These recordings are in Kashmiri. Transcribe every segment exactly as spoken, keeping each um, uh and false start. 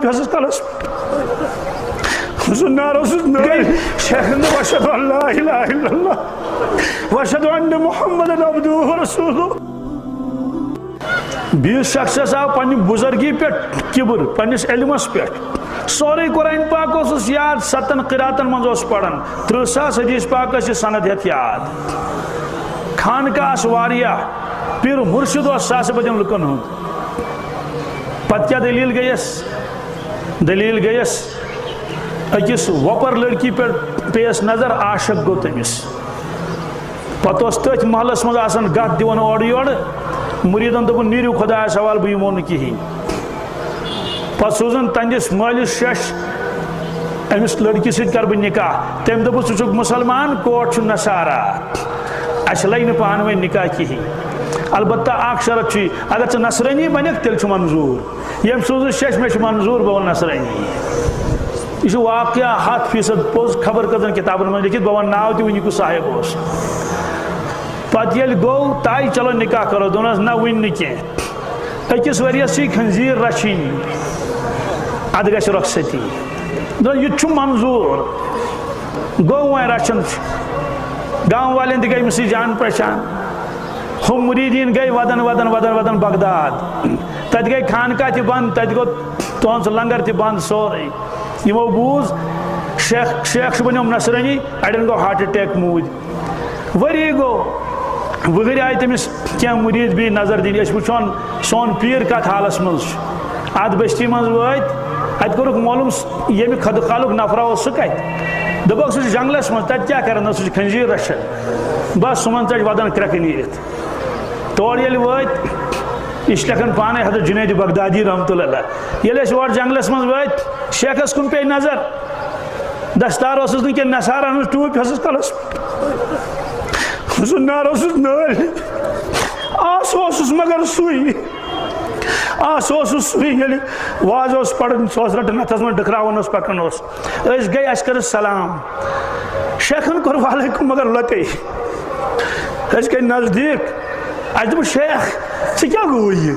یۄس کلس سُہ نعرٕ اوسُس نٲلۍ، شیخن دوٚپ، "اشہد ان لا الہ الا اللہ، واشہد ان محمد عبدہ و رسولہ۔" بیٚیِس شخصس آو پننہِ بُزرگی پٮ۪ٹھ کِبر، پننِس علمس پٮ۪ٹھ۔ سورُے قرآن پاک اوسُس یاد، ستن قراتن منٛز اوس پران، ترٕہ ساس حدیث پاک ٲسۍ یہِ سند ہٮ۪تھ یاد۔ خانقاہ آسہٕ واریاہ، پیر مرشد اوس ساسہٕ بٔدین لُکن ہُنٛد۔ پتہٕ کیٛاہ دٔلیٖل گٔیَس؟ دٔلیٖل گٔیَس أکِس وۄپر لڑکی پٮ۪ٹھ پیٚیَس نظر، عاشق گوٚو تٔمِس۔ پتہٕ اوس تٔتھۍ محلس منٛز آسان گتھ دِوان اورٕ یورٕ، مُریٖدن دوٚپُن، "نیٖرِو خۄدایس حوالہٕ، بہٕ یِمو نہٕ کِہیٖنۍ۔" پتہٕ سوٗزُن تہنٛدِس مٲلِس شش، أمِس لڑکی سۭتۍ کرٕ بہٕ نکاح۔ تٔمۍ دوٚپُس، "ژٕ چھُکھ مُسلمان، کوٹھ چھُ نصارا، اَسہِ لگہِ نہٕ پانہٕ ؤنۍ نکاح کِہیٖنۍ۔ البتہ اکھ شرط چھُے، اگر ژٕ نصرٲنی بنکھ، تیٚلہِ چھُ منظوٗر۔" ییٚمۍ سوٗزُس شش، مےٚ چھُ منظوٗر، بہٕ وَنہٕ نصرٲنی۔ یہِ چھُ واقعہ ہتھ فیصد پوٚز، خبر کٔژن کِتابن منٛز لیٚکھِتھ، بہٕ وَنہٕ ناو تہِ وٕنہِ کُس صاحب اوس۔ پتہٕ ییٚلہِ گوٚو طے، چلو نکاح کرو، دوٚپنس، "نہ، وٕنہِ نہٕ کینٛہہ۔ أکِس ؤرِیَس چھِ خنزیٖر رچھِنۍ، اتھ گژھِ رۄخصتی۔" دوٚپُن، "یہِ تہِ چھُ منظوٗر۔" گوٚو وۄنۍ رچھُن۔ گام والٮ۪ن تہِ گٔے أمِس سۭتۍ جان پہچان۔ ہُم مُریٖدیٖن گٔے ودان، ودان، ودان، ودان بغداد۔ تتہِ گٔے خانقاہ تہِ بنٛد، تتہِ گوٚو تِہُنٛد سُہ لنگر تہِ بنٛد، سورُے۔ یِمو بوٗز شیخ، شیخ چھُ بنیومُت نصرٲنی، اڑٮ۪ن گوٚو ہارٹ اٹیک، موٗدۍ۔ ؤری گوٚو، وٕہٕرۍ آیہِ تٔمِس کینٛہہ مُریٖد بیٚیہِ نظر دِنہِ، أسۍ وٕچھون سون پیٖر کتھ حالس منٛز چھُ۔ اتھ بستی منٛز وٲتۍ، اتہِ کوٚرُکھ معلوم، ییٚمہِ خدٕ خالُک نفرا اوس، سُہ کتہِ؟ دوٚپُکھ، "سُہ چھُ جنگلس منٛز، تتہِ کیٛاہ کران اوس؟ سُہ چھُ خنزیر رچھان۔" بس، سُمن ژٔج ودان کرٛٮ۪کہٕ نیٖرِتھ۔ تور ییٚلہِ وٲتۍ، یہِ چھِ لیکھان پانے حضرت جنید بغدادی رحمتہ اللہ علیہ۔ ییٚلہِ أسۍ اور جنگلس منٛز وٲتۍ، شیخس کُن پیٚیہِ نظر۔ دستار اوسُس نہٕ کینٛہہ، نثار اَنُس، ٹوٗپۍ ٲسٕس کلس، سُہ نار اوسُس نٲلۍ۔ آ، سُہ اوسُس مگر سُے۔ آ، سُہ اوسُس سُے، ییٚلہِ واز اوس پران، سُہ اوس رٹان اتھس منٛز، ڈکراوان اوس، پکان اوس۔ أسۍ گٔے، اَسہِ کٔرٕس سلام۔ شیخن کوٚر وعلیکم مگر لۄتے۔ أسۍ گٔے نزدیٖک۔ اَسہِ دوٚپُس، "شیخ، ژےٚ کیٛاہ گوٚوُے یہِ؟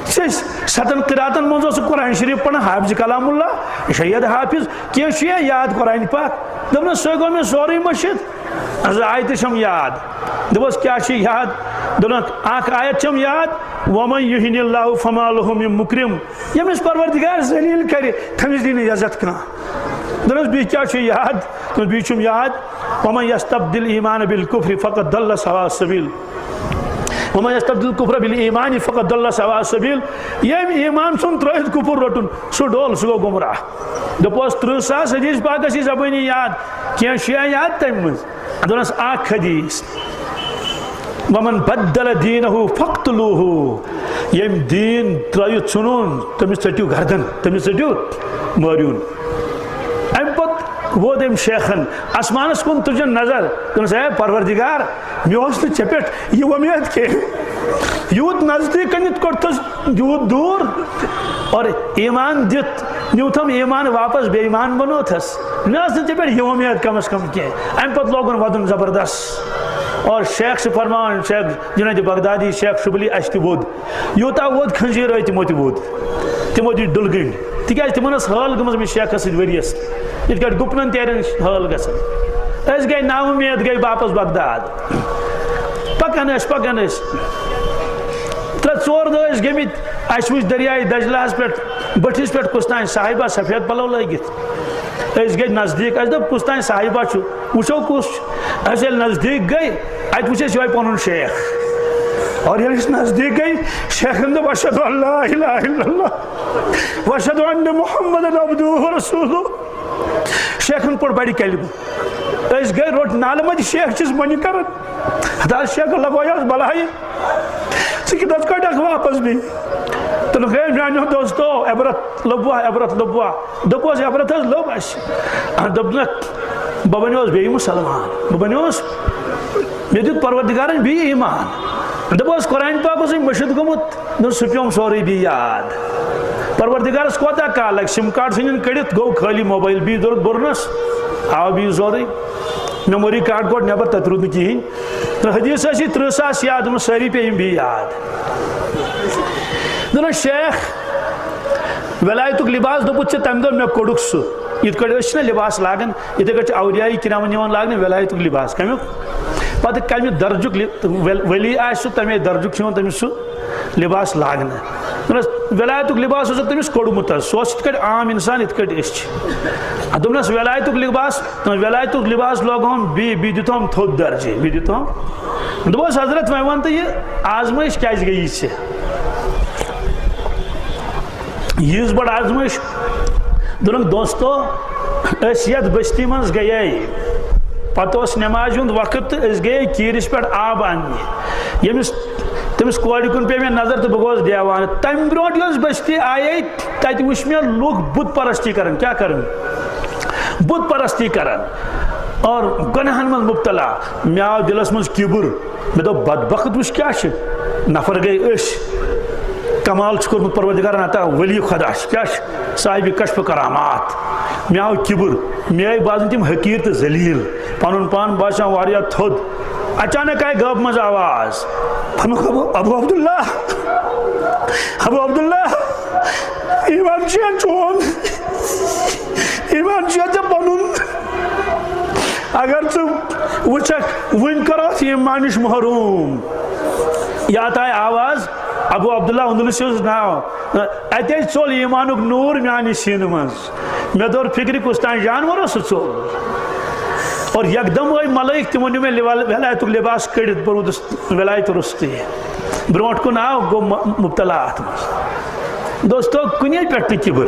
ژےٚ ٲسۍ ستن قراتن منٛز اوس قرآن شریف پران، حافظ کلام اللہ، سید حافظ، کینٛہہ چھُ یا یاد قرآن پاک؟" دوٚپنس، "سُے گوٚو مےٚ سورُے مٔشِتھ۔ زٕ آیتہٕ چھَم یاد۔" دوٚپُس، "کیٛاہ چھُ یاد؟" دوٚپنکھ، "اکھ آیت چھَم یاد، ومن یہن اللہ فما لہ من مکرم، ییٚمِس پروردگار ذلیل کرِ، تٔمِس دی نہٕ عزت کانٛہہ۔" دوٚپنس، "بیٚیہِ کیٛاہ چھُ یاد؟" دوٚپُن، "بیٚیہِ چھُم یاد، ومن یستبدل ایمان بالکفر فقد ضل سواء السبیل۔ ومن یستبدل کفر بالایمان فقد ضل سواء السبیل۔" ییٚمۍ ایمان ژھُن ترٲوِتھ کفر رٹُن، سُہ ڈوٚل، سُہ گوٚو گمراہ۔ دوٚپُس، ترٕہ ساس حدیث پاکس یہِ زبٲنی یاد، کینٛہہ چھُ یا یاد تمہِ منٛز؟ دوٚپنس، اکھ حدیث، "ومن بدل دینہ فاقتلوہ"، ییٚمۍ دیٖن ترٲوِتھ ژھُنُن، تٔمِس ژٔٹِو گردن، تٔمِس ژٔٹِو، مٲرِو۔ امہِ پتہٕ ووت أمۍ شیخن آسمانس کُن تُجن نظر، دوٚپنس، "اے پروردگار، مےٚ اوس نہٕ ژےٚ پٮ۪ٹھ یہِ وۄمید کینٛہہ، یوٗت نزدیٖک أنِتھ کوٚڑتھس یوٗت دوٗر، اور ایمان دِتھ نیوٗتھم ایمان واپس، بے ایمان بنوتھس۔ مےٚ ٲس نہٕ ژےٚ پٮ۪ٹھ یہِ وۄمید کم از کم کینٛہہ۔" امہِ پتہٕ لوگُن ودُن زبردست۔ اور شیخ چھُ فرماوان، شیخ جنید بغدادی، شیخ شبلی، اسہِ تہِ ووٚد۔ یوٗتاہ ووٚد خنزیٖر ٲے تِمو تہِ ووٚد۔ تِمو دِتۍ ڈُلگٕنۍ۔ تِکیٛازِ تِمن ٲس حٲل گٔمٕژ أمِس شیخس سۭتۍ ؤریَس۔ یِتھ کٲٹھۍ گُپنن تہِ اَرٮ۪ن حٲل گژھان۔ أسۍ گٔے نا اُمید، گٔے واپس بغداد۔ پکان ٲسۍ، پکان ٲسۍ۔ ترٛےٚ ژور دۄہ ٲسۍ گٔمٕتۍ۔ اَسہِ وٕچھ دٔریاے دجلہس پٮ۪ٹھ، بٔٹھِس پٮ۪ٹھ کُس تام صاحبہ سفید پلو لٲگِتھ۔ أسۍ گٔے نزدیٖک، اَسہِ دوٚپ، "کُس تام صاحبہ چھُ، وٕچھو کُس چھُ۔" أسۍ ییٚلہِ نزدیٖک گٔے، اَتہِ وٕچھ اَسہِ یِہوٚے پَنُن شیخ۔ اور ییٚلہِ أسۍ نزدیٖک گٔے، شیخن دوٚپ، "اشہد ان لا الہ الا اللہ، واشہد ان محمد عبدہ و رسولہ۔" شیخن پوٚر بڑِ کلمہٕ۔ أسۍ گٔے، روٚٹ نالہٕ مٔتۍ شیخ چِس مۄنہِ کران۔ ہتا شیخ لگویس بلاے، ژٕ کِتھ حظ کٔڈکھ واپس بیٚیہِ؟ تہٕ گٔے میانیو دوستو، عبرت لوٚبوا، عبرت لوٚبوا؟ دوٚپُس، عبرت حظ لوٚب اَسہِ۔ دوٚپنکھ، بہٕ بنیوس بیٚیہِ مُسلمان، بہٕ بنیوس، مےٚ دیُت پروردگارن بیٚیہِ ایمان۔ دوٚپُس، قرآن پاک اوسُے مٔشِتھ گوٚمُت، دوٚپُن، سُہ پیوم سورُے بیٚیہِ یاد۔ پروردگارس کوتاہ کال لگہِ؟ سِم کارڈ ژھٕنِن کٔڑِتھ، گوٚو خٲلی موبایل، بیٚیہِ ضوٚرتھ بوٚرنس، آو بیٚیہِ سورُے۔ میموری کارڈ کوٚڑ نٮ۪بر، تتہِ روٗد نہٕ کِہیٖنۍ۔ تہٕ حدیث ٲسۍ یہِ ترٕٛہ ساس یاد، دوٚپُن، سٲری پیٚیہِ یِم بیٚیہِ یاد۔ دوٚپُن، شیخ، ولایتُک لباس دوٚپُتھ ژےٚ تَمہِ دۄہ مےٚ کوٚڑُکھ سُہ۔ یِتھ کٲٹھۍ أسۍ چھِنہ لباس لاگان، یِتھے کٲٹھۍ چھِ اولیاء کرامن یِوان لاگنہٕ ولایتُک لباس۔ کَمیُک؟ پتہٕ کَمہِ درجُک لِ-، ول-، ولی آسہِ سُہ، تَمے درجُک چھُ یِوان تٔمِس سُہ لباس لاگنہٕ۔ دوٚپنَس، ولایتُک لباس اوسُکھ تٔمِس کوٚڑمُت حظ، سُہ اوس یِتھ کٲٹھۍ عام انسان، یِتھ کٲٹھۍ أسۍ چھِ۔ اَتھ دوٚپنَس، ولایتُک لباس، ولایتُک لباس لوگہوم بیٚیہِ، بیٚیہِ دیُتہوم تھوٚد درجے، بیٚیہِ دیُتہوم۔ دوٚپُس، حضرت، وۄنۍ وَن تہٕ، یہِ آزمٲیش کیٛازِ گٔے یِژھ؟ ییٖژ بٔڑ آزمٲیش۔ دوٚپُن، دوستو، أسۍ یَتھ بستی منٛز گٔیے، پتہٕ اوس نمازِ ہُنٛد وقت تہٕ أسۍ گٔیے کیٖرِس پٮ۪ٹھ آب اَننہِ۔ ییٚمِس، تٔمِس کورِ کُن پیٚیہِ مےٚ نظر تہٕ بہٕ گوس دیوانہٕ۔ تَمہِ برونٛٹھ یۄس بستی آیے، تَتہِ وٕچھ مےٚ لُکھ بُت پرستی کران۔ کیٛاہ کران؟ بُت پرستی کران۔ اور گۄناہن منٛز مبتلا۔ مےٚ آو دِلس منٛز کِبُر۔ مےٚ دوٚپ، بدبخت وٕچھ کیٛاہ چھِ؟ نفر گٔے أسۍ۔ کمال چھُ کوٚرمُت پروردگارن عطا، ولی خدا چھِ۔ کیٛاہ چھِ؟ صاحب کشف کرامات۔ مےٚ آو کِبُر۔ مےٚ آیہِ باسان تِم حقیٖر تہٕ ذلیٖل۔ پنُن پان باسان واریاہ تھوٚد۔ اچانک آیہِ غٲبہٕ منٛز آواز، "پنُن ابو، ابو عبداللہ، ابو عبداللہ، ایمان چھُ چون، ایمان چھُ ژےٚ پنُن۔ اگر ژٕ وٕچھکھ، وٕنۍ کرو اتھ ایمانٕچ محروم۔" یتھ آیہِ آواز، ابو عبداللہ اندلسی اوس ناو۔ اتے ژوٚل ایمانُک نور میانہِ سینہٕ منٛز۔ مےٚ دوٚر فکرِ، کُس تام جانور اوس سُہ ژوٚل۔ اور یکدم آے ملائک، تِمو نیوٗ مےٚ لِوال-، ولایتُک لباس کٔڑِتھ، بہٕ روٗدُس ولایت روٚستُے۔ برونٛٹھ کُن آو، گوٚو م-، مبتلا اتھ منٛز۔ دوستو، کُنے پٮ۪ٹھ تہِ کِبُر۔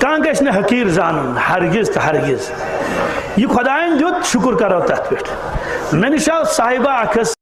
کانٛہہ گژھِ نہٕ حقیٖر زانُن، ہرگز تہٕ ہرگز۔ یہِ خۄدایَن دیُت، شُکُر کرو تتھ پٮ۪ٹھ۔ مےٚ نِش آو صاحبہ اکھ حظ،